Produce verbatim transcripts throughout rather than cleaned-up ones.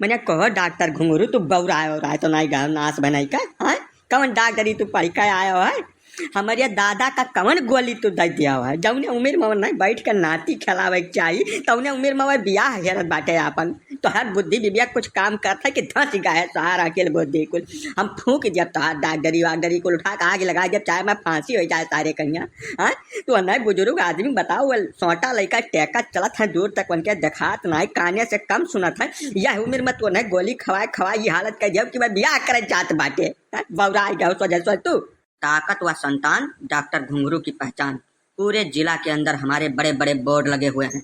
मने कहो डॉक्टर घुंगरू, तू बौराए औराए तो नाहीं गयो नास बनाई का? हाँ? कवन डॉक्टरी तू पढ़ के आयो है? हमरे दादा का कवन गोली तू दे दिया है? जौने उम्र में वह नाहीं बैठ के नाती खेलावे के चाही, तौने उम्र में वह बियाह हेरत बाटे आपन। तोहार बुद्धि विवेक कुछ काम करत है कि धंस गए है तोहार अकेल बुद्धि कुल? हम फूंक दिया तोहार डॉक्टरी वाक्टरी कुल उठा के आग लगा दिया, चाहे मैं फांसी हो जाए सारे कहिया। हाँ? तू नहीं बुजुर्ग आदमी बताओ, वो सोटा लइका टेका चलत है दूर तक, उनके देखात नाहीं, काने से कम सुनत है। यह उम्र में तू नहीं गोली खवाए खवाए ये हालत कर दिया कि मैं बियाह करे जात बाटे। हैं? बौराए गयो सोझे सोझ तू। ताकतवर संतान डॉक्टर घुंगरू की पहचान। पूरे जिला के अंदर हमारे बड़े-बड़े बोर्ड लगे हुए हैं।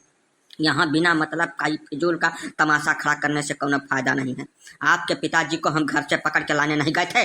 यहाँ बिना मतलब का ही फिजूल का तमाशा खड़ा करने से कोनो फायदा नहीं है। आपके पिताजी को हम घर से पकड़ के लाने नहीं गए थे,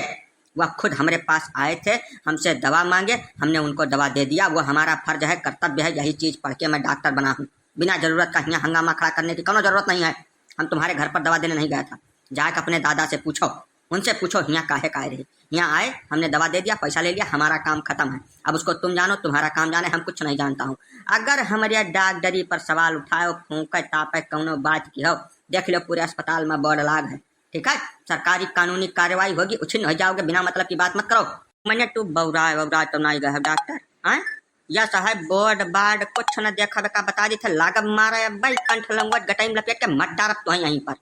वह खुद हमारे पास आए थे, हमसे दवा मांगे, हमने उनको दवा दे दिया। वो हमारा फर्ज है, कर्तव्य है, यही चीज पढ़ के मैं डॉक्टर बना हूँ। बिना जरूरत का यहाँ हंगामा खड़ा करने की कोनो जरूरत नहीं है। हम तुम्हारे घर पर दवा देने नहीं गया था। जाके अपने दादा से पूछो, उनसे पूछो हियाँ काहे का आए रहे। हियाँ आए, हमने दवा दे दिया, पैसा ले लिया, हमारा काम खतम है। अब उसको तुम जानो, तुम्हारा काम जाने, हम कुछ नहीं जानता हूँ। अगर हमरे डॉक्टरी पर सवाल उठायो, फूंके तापे कौनो बात की हो, देख लो पूरे अस्पताल में बोर्ड लाग है, ठीक है? सरकारी कानूनी कार्रवाई होगी, उछिन्न हो जाओगे, बिना मतलब की बात मत करो। मने तू बौराए वौराए तो नाहीं गए डॉक्टर, हैं? या साहब बोर्ड बार्ड कुछ न देखब का बता दी थे, लागब मारे अब भाई कंठ लंगोट गटाई में लपेट के मत डारब तो यहीं पर।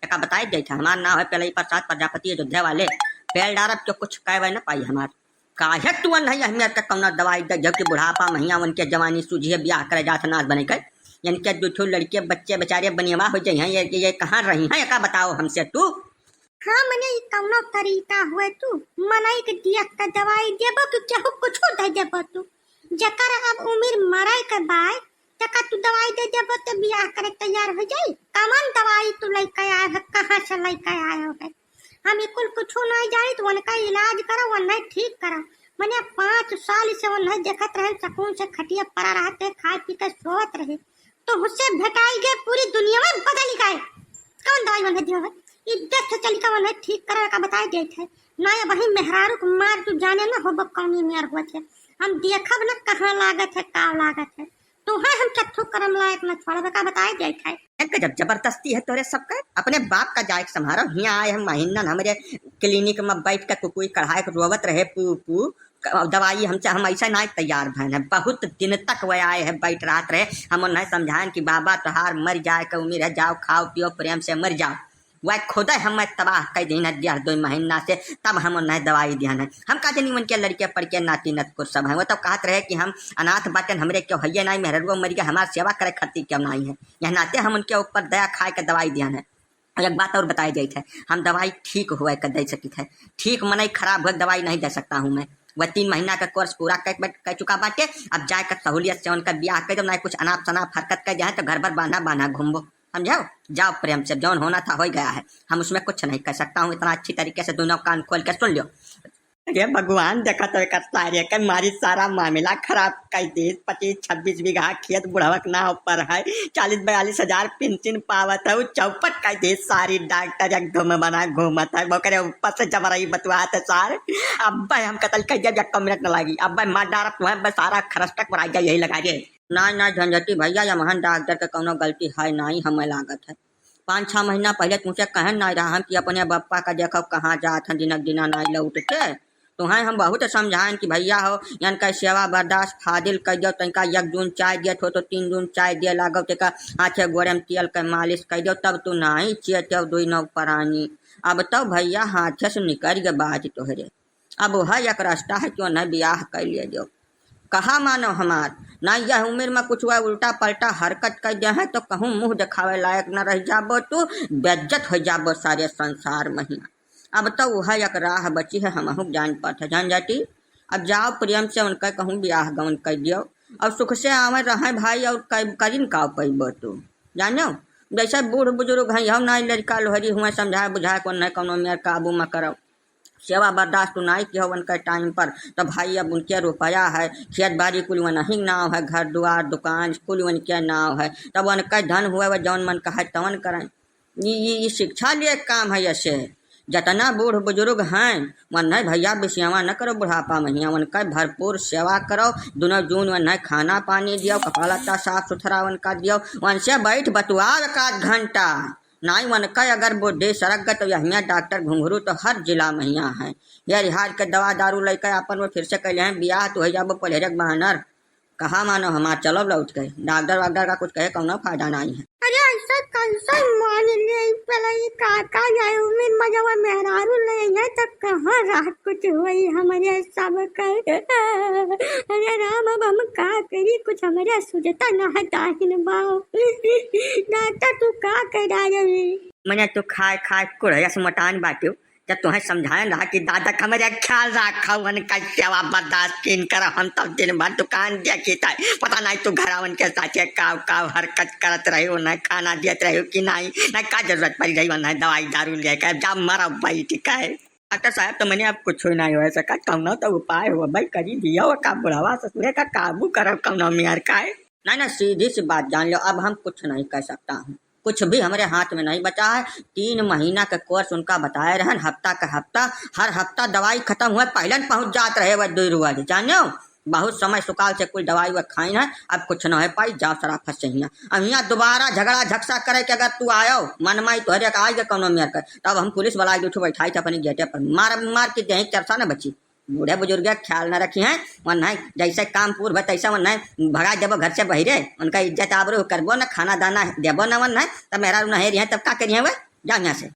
एका बताए जाई था, हमार नाम है पेलई प्रसाद प्रजापति अयोध्या वाले। पेल डारब के कुछ कहवे न पाई हमार। काहे तू नहीं हमें के कौनो दवाई दे, जबकि बुढ़ापा महिया उनके जवानी सूझिए ब्याह करे जात नाथ बने के। इनके दू ठो लड़के बच्चे बेचारे बनियावा हो जाई हैं, ये, ये कहाँ रही हैं, एका बताओ हमसे तू। हाँ, मने ई कौनो तरीका हुए तू, मनई के दियत का दवाई देबो कि केहू कुछो दे देबो तू? जकर अब उमिर मरे के बाय, तका तू दवाई दे देबो त बियाह करे तैयार हो जाई? कमन दवाई तू लइके आयो है, कहाँ से लइके आयो है? हम ई कुल कुछो नहीं जानी, तो उनका इलाज करो, उन्हें ठीक करो। मने पाँच साल से उन्हें देखत रहे, सुकून से खटिया पड़ा रहते, खाए पी के सोवत रहे। तो हुसे भेटाई गए, पूरी दुनिया में बदल गए। कौन दवाई उन्हें दियो है? ई देख के चली का उन्हें ठीक करे का बताए देत है। ना ये वही मेहरारू को मार तू जाने ना होबो कौनी मेर हुआ थे। हम देखब ना कहाँ लागत है, का लागत है। तू है हम चट्ठू करम लायक न छोड़बे का बताए देत है। ए गजब जबरदस्ती है तोरे सबके। अपने बाप का जाए के संभारो। हियाँ आए हम महीनन हमरे क्लिनिक में बैठ के कुकुई कढ़ाए के रोवत रहे पू पू। क-, दवाई हमसे, हम ऐसा ना तैयार भयन है। बहुत दिन तक वह आए है, बैठ रहत रहे। हम उन्हें समझाएन कि बाबा तोहार मर जाए के उम्र है, जाओ खाओ पियो प्रेम से मर जाओ। वह खुदे हमें तबाह कर दीन है डेढ़ दो महीना से, तब हम उन्हें दवाई दिहन है। हम का जानी उनके लड़के पड़के नाती नत कुछ सब हैं। वो तो कहत रहे कि हम अनाथ बाटन, हमरे क्यों हइये नाई, मेहररुआ मर गया, हमार सेवा करे खातिर क्यों नाई है। यह नाते हम उनके ऊपर दया खाए के दवाई दिहन है। और एक बात और बताई जाइत है, हम दवाई ठीक हुए के दे सकित है, ठीक मनई खराब हुए के दवाई नहीं दे सकता हूँ मैं। वह तीन महीना का कोर्स पूरा कर, कर चुका बाटे, अब जाए कर सहूलियत से उनका ब्याह कर दो, ना कुछ अनाप शनाप हरकत कर जाए तो घर भर बांधा बांधा घूमबो, समझो? जाओ प्रेम से, जौन होना था हो गया है, हम उसमें कुछ नहीं कर सकता हूँ। इतना अच्छी तरीके से दोनों कान खोल के सुन लो। अरे भगवान, देखत हो एकर सारे के मारी सारा मामला खराब कर दे। पच्चीस छब्बीस बीघा खेत बुढ़वक नाव पर है, चालीस बयालीस हजार पेंशन पावत है, उ चौपट कर दे सारी। डॉक्टर एक धुम बना घूमत है, ओकरे ऊपर से जबरई बतवात है सार। अब भाई हम कतल कर दिया, एक मिनट न लागी। अब भाई मार डारत है, बस सारा खरस तक पर आ जाए, यही लगा दे। नाई, नाई झंझटी भैया, या महान डॉक्टर के कौनो गलती है नाई, हमें लागत है। पाँच छह महीना पहिले तुमसे कहन नाई रहा हम कि अपने बप्पा का देखो कहाँ जात हैं, दिनक दिना नाई लौट के। तुहें हम बहुत समझाएन कि भैया हो, यन का सेवा बर्दाश्त फादिल कर दो, तनिका एक जून चाय दियत हो तो तीन जून चाय दिए लागो, तेका हाथे गोड़े में तेल के मालिश कर दो, तब तू नाई चेत हो दुई नौ परानी। अब तो भैया हाथे से निकल गए बाज तोहरे। अब वह एक रास्ता है कि उन्हें ब्याह कर लिया जाओ। कहा मानो हमार, ना यह उम्र में कुछ हुआ उल्टा पलटा हरकत कर दे है तो कहूँ मुँह दिखावे लायक न रह जाबो तू, बेइज्जत हो जाबो सारे संसार में ही। अब तो वह एक राह बची है, हमहू जान पात है, जान जाती। अब जाओ प्रेम से उनका कहूँ ब्याह गवन कर दियो और सुख से आवे रहे भाई, और क-, करिन का पैबो तू, जानो? जैसे बूढ़ बुजुर्ग हैं, यहो ना लड़का लोहरी हुए, समझाए बुझाए को नहीं कौनो मेर काबू में करो। सेवा बर्दाश्त नाई किहो उनके टाइम पर, तो भाई अब उनके रुपया है, खेत बाड़ी कुल वनही नाव है, घर दुआर दुकान कुल उनके नाव है, तब उनके धन हुए वह जौन मन कहे तवन करें। ये, ये, ये शिक्षा लिए काम है। ऐसे जतना बूढ़ बुजुर्ग हैं, मन नहीं भैया बिसियावा न करो बुढ़ापा में, हियाँ उनका भरपूर सेवा करो, दोनों जून उन्हें खाना पानी दियो, कपड़ा लत्ता साफ सुथरा उनका दियो, उनसे बैठ बतुआव एक आध घंटा। नाई मन का अगर बुद्धि सरक गत यहिया डॉक्टर घुंघरू तो हर जिला महिया है। ये रिहाज के दवा दारू लइके आपन में फिर से कहले हैं, बियाह तू है जाबो पलहरे के बहानर। कहा मानो हमार, चलो लौट के। डॉक्टर वाक्टर का कुछ कहे कौनो फायदा नाई है। अरे ऐसा कैसे मान ले, पहले ये काका जाए, उमिर में जब मेहरारू ले है तो कहाँ रात कुछ हुई हमारे सब कर। अरे राम, अब हम का करी, कुछ हमारे सुझता ना है दाहिन बाव। डॉक्टर तू का कह रहा है? मने तू खाए खाए कुड़ैया से मोटान बाटियो। जब तुम्हें समझाए रहा कि दादा का मेरे ख्याल रखा, उनका सेवा बर्दाश्त किन कर, हम तब दिन भर दुकान देखी था। पता नहीं तू घर उनके साथे काव काव हरकत करत रही हो, न खाना देत रही हो कि नहीं, न का जरूरत पड़ी रही हो, न दवाई दारू लेके जा मरा बैठ के। डॉक्टर साहब, तो मैंने अब कुछ नहीं हो सका, कौनो तो उपाय हो भाई, करी दियो का बुढ़ावा ससुरे का काबू करो कौनो मेर का है। नहीं, नहीं, सीधी सी बात जान लो, अब हम कुछ नहीं कर सकता हूँ, कुछ भी हमारे हाथ में नहीं बचा है। तीन महीना के कोर्स उनका बताए रहन, हफ्ता के हफ्ता, हर हफ्ता दवाई खत्म हुए, पहले न पहुँच जात रहे वह दुई रुआ जी, जानो। बहुत समय सुकाल से कुल दवाई वह खाइन है, अब कुछ न हो पाई, जाओ सराफत से हियाँ। अब हियाँ दोबारा झगड़ा झगसा करे के अगर तू आयो, मन माई तोहरे का आई के कौनो मेर कर, तब हम पुलिस वाला एक दो ठो बैठाई थे अपनी गेटे पर, मार मार के देही चरसा न बची। बूढ़े बुजुर्ग ख्याल न रखी हैं, वन है जैसे काम पूर भर तैसे वन है भगा देबो घर से बहिरे, उनका इज्जत आबरू करबो न, खाना दाना देबो न वन है, तब मेहरारू न है रही हैं, तब का करिए वह? जाओ यहाँ से।